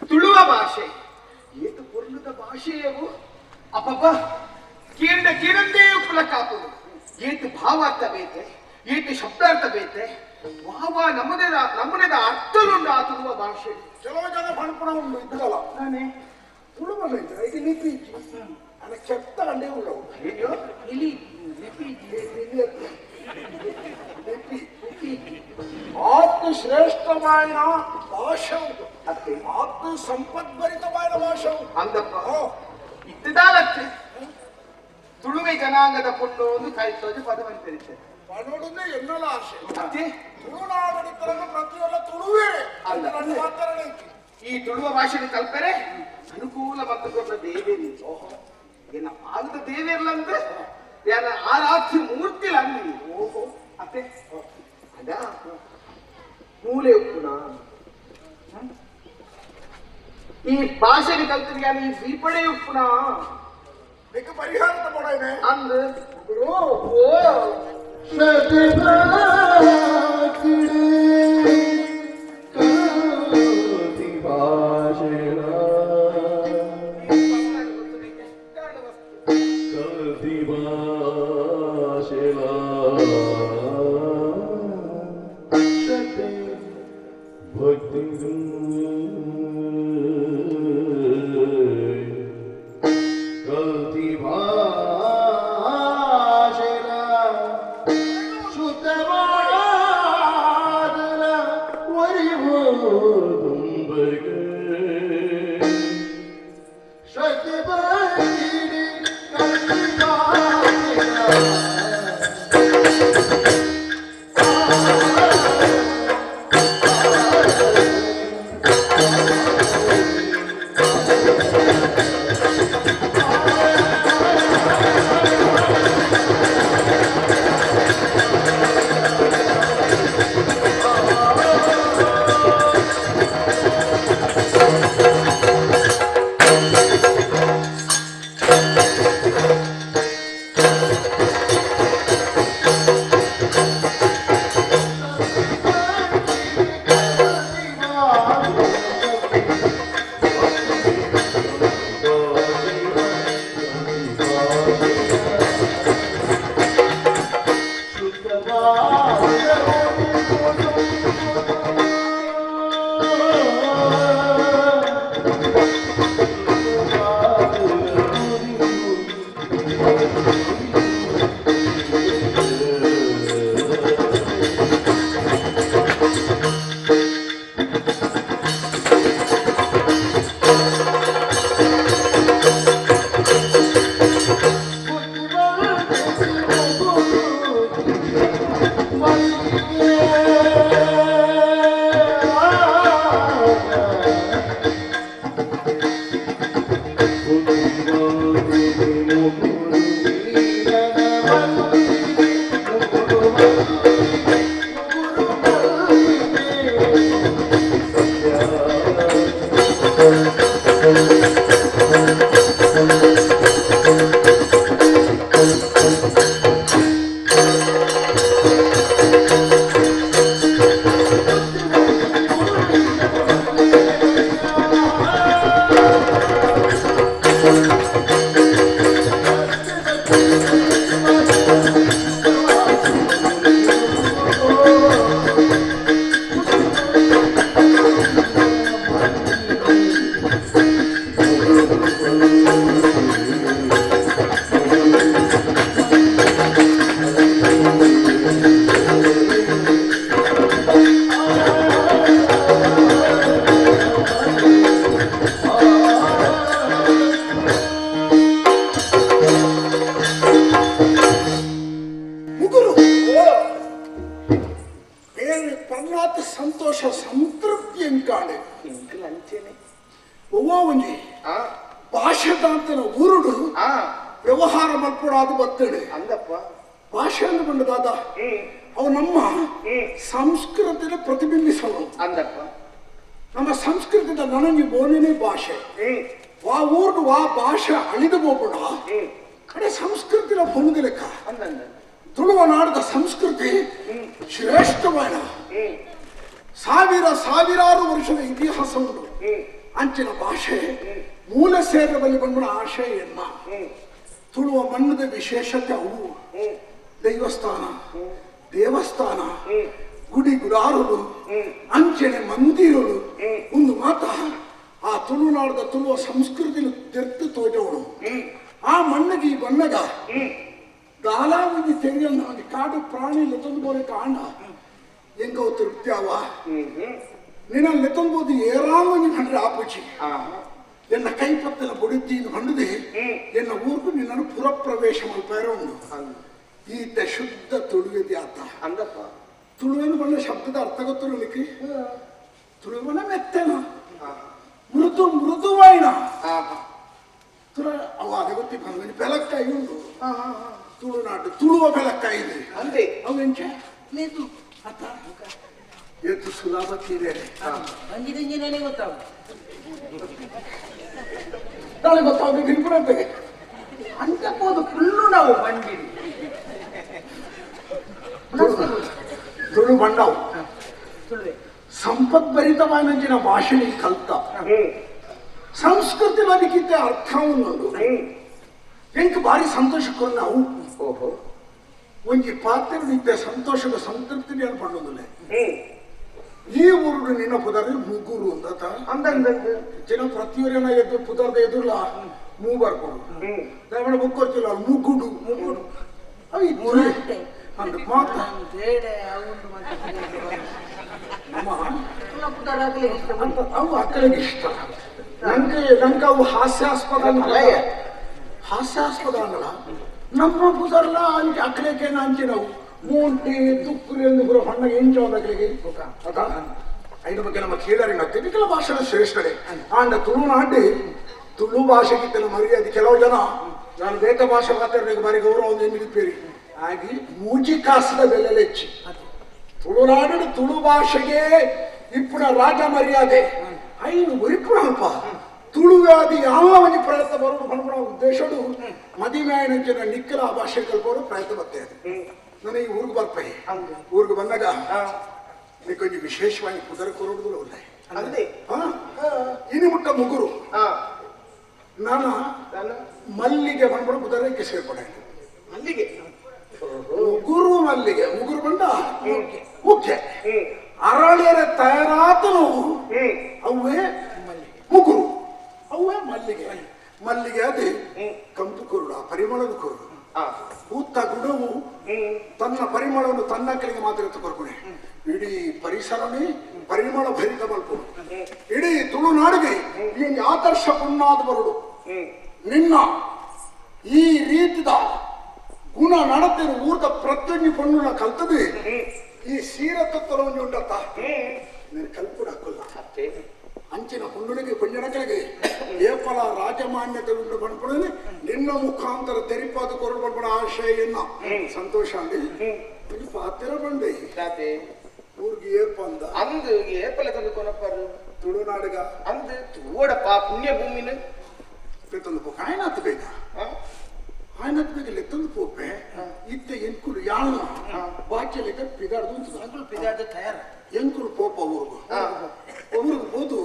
ತುಳುವ ಭಾಷೆ ಏತು ಪೊರ್ಲುದ ಭಾಷೆಯವು ಅಪ್ಪಪ್ಪ ಕೀರ್ಣ ಕೀರಂದೇ ಉಪ್ಪುಲಕ್ಕಾಪುದು ಏತು ಭಾವಾರ್ಥ ಬೇತೆ ಏತು ಶಬ್ದಾರ್ಥ ಬೇತೆ ವಾವ ನಮ್ಮನೇದ ನಮ್ಮನೇದ ಅರ್ಥಲುಂಡು ಆ ತುಳುವ ಭಾಷೆ. ಕೆಲವು ಜನ ಪಣಪಣ ಉಂಡು ಇದ್ದಲ್ಲ ನಾನೇ ತುಳುವ ಇಜ್ಜಿ, ಲಿಪಿ ಇಜ್ಜಿ ಅಲ್ಲ ಕೆಟ್ಟ ಅಂಡೆ ಉಳ್ಳವು ಇಲಿ ಲಿಪಿ ಲಿಪಿ ಆತ್ಮ ಶ್ರೇಷ್ಠವಾದ ಭಾಷೆ ಉಂಟು, ಆತ್ಮ ಸಂಪದ್ಭರಿತವಾದ ಭಾಷೆ ಉಂಟು. ಅಂದಪ್ಪ ಇದ್ದದಾಲತ್ತೆ ತುಳುವೆ ಜನಾಂಗದ ಪೊಣ್ಣು ಒಂದು ಕೈತೋಜು ಪದವಂತರಿছে ಪಣೋಡುಂದೇ ಎನ್ನಲ ಆಸೆ. ಅತ್ತೆ ತುಳುನಾಡಡಿತರನ್ನು ಪ್ರತಿಯೊಲ್ಲ ತುಳುವೇ ಅಲ್ಲ. ನನ್ನ ಮಾತರಣ ಇತ್ತು. ಈ ತುಳುವ ಭಾಷೆಗೆ ಕಲ್ಪರೆ ಅನುಕೂಲ ಮತ್ತು ದೇವೇರಿ ಏನ ಪಾಲದ ದೇವೇರ್ಲಂದ್ರೆ ಏನ ಆರಾಧ್ಯ ಮೂರ್ತಿಲ ಅಲ್ಲಿ. ಓಹೋ ಅತ್ತೆ ಅದ ಮೂಲೆ ಉಪ್ಪುನ ಈ ಭಾಷೆಗೆ ಕಲ್ತರಿಗೆ ಈ ದ್ವೀಪಡೆ ಉಪ್ಪುನ ಇದಕ್ಕೆ ಪರಿಹಾರ ತಗೊಂಡೇನೆ ಅಂದ್ ಗುರು. ಓ ಸಂತೋಷ ಸಂತೃಪ್ತಿ ಎಂಕಾಂಡೆ ಎಂಕಲ್ ಅಂಚೆನೆ ಒವ್ವ ಒಂಜಿ ಭಾಷೆದಾಂತನ ಊರುಡು ವ್ಯವಹಾರ ಮಲ್ಪಡಾದ ಬತ್ತಡೆ ಅಂದಪ್ಪ ಭಾಷೆ ಅಂದುಕೊಂಡು ದಾದ ಅವು ನಮ್ಮ ಸಂಸ್ಕೃತಿನ ಪ್ರತಿಬಿಂಬಿಸಲು ಅಂದಪ್ಪ ನಮ್ಮ ಸಂಸ್ಕೃತಿದ ನನಗೆ ಬೋನೇನೆ ಭಾಷೆ ವಾ ಊರ್ಡು ವಾ ಭಾಷೆ ಅಳಿದು ಹೋಗೋಣ ಕಡೆ ಸಂಸ್ಕೃತಿನ ಪೊಂದು ಲೆಕ್ಕ ಅಂದಂದ ತುಳುವ ನಾಡದ ಸಂಸ್ಕೃತಿ ಶ್ರೇಷ್ಠವಾದ ಸಾವಿರ ಸಾವಿರಾರು ವರ್ಷದ ಇತಿಹಾಸ ಉಂಟು. ಅಂಚಿನ ಭಾಷೆ ಮೂಲ ಸೇರದಲ್ಲಿ ಬಂದ ಆಶೆಯನ್ನ ತುಳುವ ಮಣ್ಣದ ವಿಶೇಷತೆ ಅವು. ದೈವಸ್ಥಾನ, ದೇವಸ್ಥಾನ, ಗುಡಿ ಗುಡಾರುಲು, ಅಂಚನೆ ಮಂದಿರಲು ಒಂದು ಮಾತ ಆ ತುಳುನಾಡದ ತುಳುವ ಸಂಸ್ಕೃತಿನ ತೆರ್ತು ತೋಜವಳು. ಆ ಮಣ್ಣಿಗೆ ಈ ಬಣ್ಣಗ ದಾಲಾವಧಿ ತೆರೆಯಲ್ಲ ಒಂದು ಕಾಡು ಪ್ರಾಣಿ ಲೆತ್ತೊಂದು ಬೋರೆ ಕಾಂಡ ಎಂಗೋ ತೃಪ್ತಿಯಾವ ನಿನ್ನ ಲೆತ್ತೊಂದು ಏರಾಮನಿ ಕಂಡ್ರೆ ಆಪುಚಿ ಎನ್ನ ಕೈಪತ್ತಲ ಬೊಡಿದ್ದೀನಿ ಕಂಡದೆ ಎನ್ನ ಊರ್ಗು ನಿನ್ನನ್ನು ಪುರಪ್ರವೇಶ ಮಲ್ಪೇರ ಉಂಡು. ಈತ ಶುದ್ಧ ತುಳುವೆದಿ ಆತ ಅಂದಪ್ಪ ತುಳುವೆನು ಬಣ್ಣ ಶಬ್ದದ ಅರ್ಥ ಗೊತ್ತಿರಲಿಕ್ಕೆ ತುಳುವನ ಮೆತ್ತನ ಮೃದು ಮೃದುವಾಯಿನ ತುಳ ಅವ ಅದೇ ಗೊತ್ತಿ ಬಂದ ಬೆಲಕ್ಕಾಯಿ ಉಂಡು. ತುಳುನಾಡು ತುಳುವ ಬೆಲಕ್ಕಾಯಿ ಇದೆ ಅಂದೆ ಅವು ಎಂಚೆ ಮೆದು ಅತ್ತ ಎತ್ತು ಸುಲಭ ತೀರೇನೆ ಬಂಜಿದಿಂಜಿನೇ ಗೊತ್ತಾಗ ನಾಳೆ ಗೊತ್ತಾಗ ತಿನ್ಕೊಂಡೆ ಅಂತ ಹೋದು ಫುಲ್ಲು ನಾವು ಬಂದಿರಿ ತುಳು ಬಂಡವು ತುಳುವೆ ಸಂಪದ್ಭರಿತವಾದ ಭಾಷೆ ಕಲ್ತ ಸಂಸ್ಕೃತಿ ಬದುಕಿದ್ದ ಅರ್ಥವನ್ನು ಎಂಕ್ ಭಾರಿ ಸಂತೋಷ ನಾವು. ಓಹೋ ಒಂಜಿ ಪಾತ್ರ ಇದ್ದ ಸಂತೋಷದ ಸಂತೃಪ್ತಿ ಪಣ್ಣೊಂದಿಲ್ಲ. ಈ ಊರು ನಿನ್ನ ಪುದರ್ ಮುಗುರು ಅಂತ ಅಂದಂದ ಜನ ಪ್ರತಿಯೊರಿನ ಎದ್ದು ಪುದರ್ದ ಎದುರ್ಲ ಮೂ ಬರ್ಕೊಡು ದಯಮಾಡಿ ಬುಕ್ ಕೊಡ್ತಿಲ್ಲ ಮುಗುಡು ಮುಗುಡು ಅವು ಇತ್ತು. ಮುರಂಟೆ. ಅಂದ್ ಮಾತ ಬೇಡ ಅವುಂಡು ಮತ್ತೆ ನಮ್ಮ ಪುದರಾಗಲಿ ಇಷ್ಟ ಅಂತ ಅವು ಅಕ್ಕಳಿಗೆ ಇಷ್ಟ. ನಂಗೆ ನಂಗೆ ಅವು ಹಾಸ್ಯಾಸ್ಪದ ಅನ್ನಲ್ಲ. ಹಾಸ್ಯಾಸ್ಪದ ಅನ್ನಲ್ಲ. ನಮ್ಮ ಪುದರ್ಲ ಅಂಚೆ ಅಕ್ಕಳಿಗೆ ಅಂಚೆ ನಾವು ಮೂಂಟಿ ತುಕ್ಕುರಿ ಎಂದು ಪೂರ ಹೊಣ್ಣಗೆ ಇಂಚ ಒಂದು ಅಕ್ಕಳಿಗೆ ಅದ ಐನ ಬಗ್ಗೆ ನಮ್ಮ ಕೇಳರಿ ತಿರುಕಲ ಭಾಷೆ ಶ್ರೇಷ್ಠರೇ. ಆಂಡ ತುಳುನಾಡಿ ತುಳು ಭಾಷೆಗಿಂತಲೂ ಮರ್ಯಾದೆ ಕೆಲವು ಜನ ನಾನು ಬೇತ ಭಾಷೆ ಮಾತಾಡಬೇಕು ಬಾರಿ ಗೌರವ ಒಂದು ನಿಲ್ಲಿಪೇರಿ ಆಗಿ ಮೂಜಿ ಕಾಸದ ಬೆಲೆ ಹೆಚ್ಚು. ತುಳುನಾಡು ತುಳು ಭಾಷೆಗೆ ಇಪ್ಪುನ ರಾಜ ಮರ್ಯಾದೆ ಐನು ಒರಿಪುಣಲ್ಪ ತುಳುವ್ಯಾದಿ ಯಾವ ಒಂಜಿ ಪ್ರಯತ್ನ ಬರೋದು ಪನ್ಪುನ ಉದ್ದೇಶಡು ಮದಿಮ್ಯಾಯನಂಚಿನ ನಿಕ್ಕಲ ಆ ಭಾಷೆ ಕಲ್ಪೋರು ಪ್ರಯತ್ನ ಬರ್ತೇವೆ. ನಾನು ಈ ಊರಿಗೆ ಬರ್ಪೆ ಊರಿಗೆ ಬಂದಾಗ ನಿಕ್ಕೊಂಜಿ ವಿಶೇಷವಾಗಿ ಕುದುರೆ ಕೊರಡುದು ಉಲ್ಲೆ ಅಂದೆ ಹಾ ಇನಿ ಮುಟ್ಟ ಮುಗುರು ನಾನು ನಾನು ಮಲ್ಲಿಗೆ ಬಂದ್ಬಿಡು ಕುದುರೆಗೆ ಸೇರ್ಪಡೆ ಅಲ್ಲಿಗೆ ಮುಗುರು ಮಲ್ಲಿಗೆ ಮುಗುರು ಬಂಡ ಮುಖ್ಯ ಅರಳಿಯರ ತಯಾರಾತನು ಅವೇ ಮುಗುರು ಅವೇ ಮಲ್ಲಿಗೆ ಮಲ್ಲಿಗೆ ಅದೇ ಕಂಪು ಕುರುಡ ಪರಿಮಳದ ಕುರುಡು ಊತ್ತ ಗುಣವು ತನ್ನ ಪರಿಮಳವನ್ನು ತನ್ನ ಕಡೆಗೆ ಮಾತ್ರ ಕೊರ್ಕೊಣೆ ಇಡೀ ಪರಿಸರನೇ ಪರಿಮಳ ಭರಿತ ಮಲ್ಪುಡು ಇಡೀ ತುಳುನಾಡಿಗೆ ಈ ಆದರ್ಶ ಪುಣ್ಣಾದ ಬರುಡು. ನಿನ್ನ ಈ ರೀತಿದ ಗುಣ ನಡತೆ ಊರ್ದ ಪ್ರತಿಯೊಂದು ಪಣ್ಣುಳ ಕಲ್ತದೆ ಈ ಸೀರೆ ತತ್ತಲ ಉಂಟತ್ತ ನೀನು ಕಲ್ಪುಡ ಹಾಕಲ್ಲ ಅಂಚಿನ ಪುಂಡುಳಿಗೆ ಪುಣ್ಯನಕಲಿಗೆ ಏಪಲ ರಾಜಮಾನ್ಯತೆ ಉಂಡು ಪಣ್ಪುಡನೆ ನಿನ್ನ ಮುಖಾಂತರ ತೆರಿಪಾದ ಕೊರಡು ಪಣ್ಪುಡ ಆಶಯನ್ನ ಸಂತೋಷ ಅಂಡಿ ಪಾತ್ರ ಬಂಡೆ ತಾತೆ ಊರಿಗೆ ಏಪ ಅಂದ ಅಂದು ಏಪಲ ತಂದು ಕೊನಪ್ಪರು ತುಳುನಾಡಿಗ ಅಂದು ತೂಡಪ್ಪ ಪುಣ್ಯ ಭೂಮಿನ ತಂದು ಪೋಕ ಆಯ್ನಾತ್ ಬೇಗ ಆಯ್ನಾತ್ ಬೇಗ ಲೆತ್ತಂದು ಪೋಪೆ ಇತ್ತ ಎಂಕುಲು ಯಾಳ್ನ ಬಾಚಲಿಗ ಪಿದಾಡ್ದು ಅಂಕುಲು ಪಿದಾದ ತಯಾರ ಎಂಕುಲು ಪೋಪ ಊರುಗು ಊರಿಗೆ ಹೋದು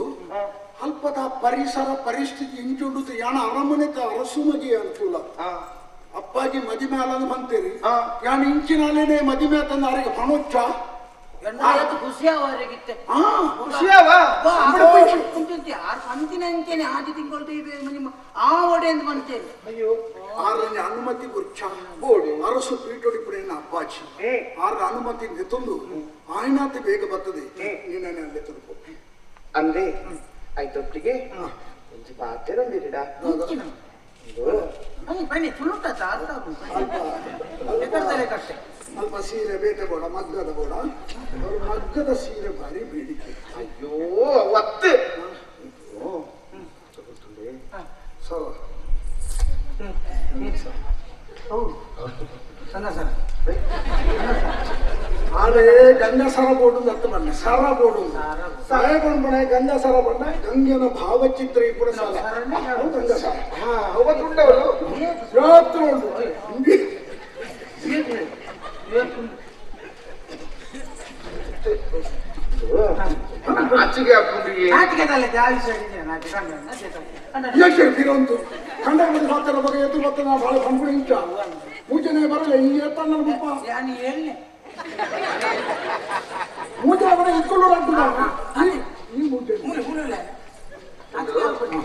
ಅಲ್ಪದ ಪರಿಸರ ಪರಿಸ್ಥಿತಿ ಇಂಚುಂಡು ಯಾಣ ಅರಮನೆತ ಅರಸುಮಗಿ ಅನುಕೂಲ ಅಪ್ಪಾಜಿ ಮದಿಮ್ಯಾಲ ಅಂತ ಬಂತೀರಿ ಯಾಣ ಇಂಚಿನಾಲೇನೆ ಮದಿಮೆ ತಂದ ಅರಿಗೆ ಪಣೊಚ್ಚ ಎಣ್ಣೆ ಖುಷಿ ಅವರಿಗಿತ್ತೆ ಖುಷಿಯಾವ ಆರು ಅಂತಿನ ಅಂಚೆನೆ ಆದಿ ತಿಂಗಳು ನಿಮ್ಮ ಆ ಒಡೆ ಅಂತ ಬಂತೇನೆ. ಅಯ್ಯೋ ಆರನೇ ಅನುಮತಿ ಗುರ್ಚ ಬೋಡು. ಅರಸು ಪೀಠೊಡಿಪುಡಿನ ಅಪ್ಪಾಜಿ ಆರ ಅನುಮತಿ ನೆತ್ತೊಂದು ಆಯ್ನಾತಿ ಬೇಗ ಬರ್ತದೆ ನೀನೇ ಅಲ್ಲೇ ತಂದು ಅಂದೆ ಆಯ್ತೊಟ್ಟಿಗೆ ಒಂಜಿ ಪಾತೆರೊಂದಿರಿಡ ಬನ್ನಿ ತುಳುಟ ಅರ್ಥ ಆಗುದು ಕಟ್ಟೆ. ಅಲ್ಪ ಸೀರೆ ಬೇಟೆ ಬೋಡ ಮಗ್ಗದ ಬೋಡ ಅವರು ಮಗ್ಗದ ಸೀರೆ ಭಾರಿ ಬೇಡಿಕೆ. ಅಯ್ಯೋ ಒತ್ತು ಸರ ಸಣ್ಣ ಸರ ಆರೆ ಗಂಗ ಸರ ಬೋಡು ದತ್ತ ಬಣ್ಣ ಸರ ಬೋಡು ಸಹಾಯ ಬಣ್ಣ ಗಂಗ ಸರ ಬಣ್ಣ ಗಂಗೆನ ಭಾವಚಿತ್ರ ಇಪ್ಪುನ ಸರ ಗಂಗ ಸರ. ಹಾ ಅವತ್ತುಂಡವಳು ಯಾತ್ರ ಉಂಟು. ಆಚೆಗೆ ಹಾಕೊಂಡಿಗೆ ನಾಚಿಕೆ ತಲೆ ಜಾಲಿ ನಾಚಿಕೆ. ಯಾಕೆ ಇರಂತು ಕಂಡ ಬಂದು ಮಾತಾಡ ಬಗ್ಗೆ ಎದ್ದು ಮತ್ತೆ ನಾವು ಭಾಳ ಕಂಪನಿ ಇಂಚ ಮೂಜನೆ ಬರಲ್ಲ ಈ ಎತ್ತ ನನ್ನ ಮುಪ್ಪ. ನಾನು ಹೇಳಿ ಮೂಜನೆ ಬರ ಇಟ್ಕೊಳ್ಳೋರು ಅಂಟು ಈ ಮೂಜೆ ಮೂಲೆ ಮೂಲೆ ನಾಚಿಕೆ ಆಗ್ಬಿಟ್ಟು.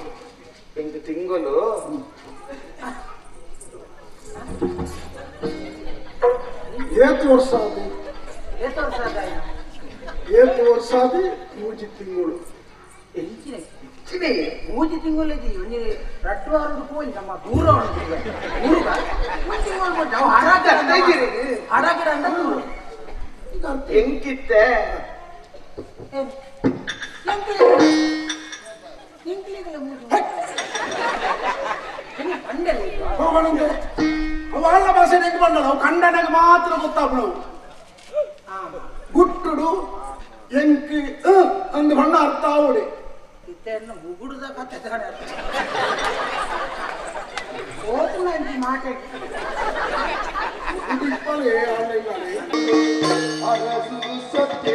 ಎಂಟು ತಿಂಗಳು ಏತು ವರ್ಷ ಆದಿ? ಏತ್ ವರ್ಷ ಆದಾಯ? ಏತು ವರ್ಷ ಆದಿ ಮೂಜಿ ತಿಂಗಳು. ಎಂಚಿನ ಚಿನಿ ಮೂಜಿ ತಿಂಗಳು ಇದ್ದೀವಿ ಒಂಜಿ ರಟ್ಟು ಆರೋದು ಪೋಯಿ ನಮ್ಮ ದೂರ ಉಂಟು ಊರುಗ ಮೂಜಿ ತಿಂಗಳು ಪೋಯಿ ನಾವು ಹಡಾಕ ಹಡಾಕಡ ಅಂತ ದೂರ. ಈಗ ಅರ್ಥ ಎಂಕಿತ್ತೆ ಹೋಗೋಣ. ಅವು ಆಳ್ನ ಭಾಷೆ ಹೆಂಗೆ ಬಂದಲ್ಲ ಅವು ಕಂಡನಾಗ ಮಾತ್ರ ಗೊತ್ತಾಗ್ಬಿಡವು. ಗುಟ್ಟುಡು ಎಂಕಿ ಅಂದು ಬಣ್ಣ ಅರ್ಥ ಆವಡೆ. ಮುಗುಡುದ ಕತೆ ಹೋತು ಮಾತಾಡಿ. ಇಪ್ಪಲೇ ಆಳ್ನ ಇಲ್ಲಲೇ. ಅರಸು ಸತ್ಯ.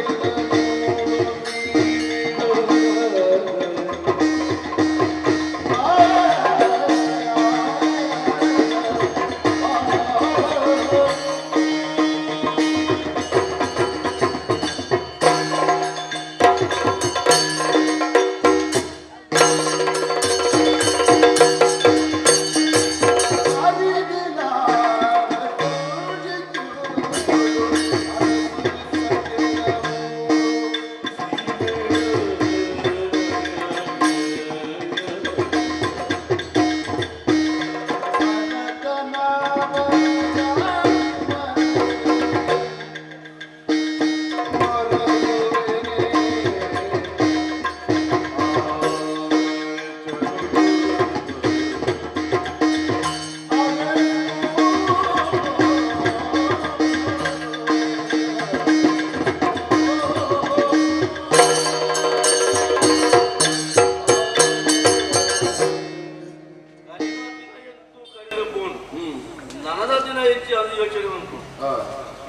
ನನದ ದಿನ ಹೆಚ್ಚು ಅದು ಯೋಚನೆ ಉಂಟು.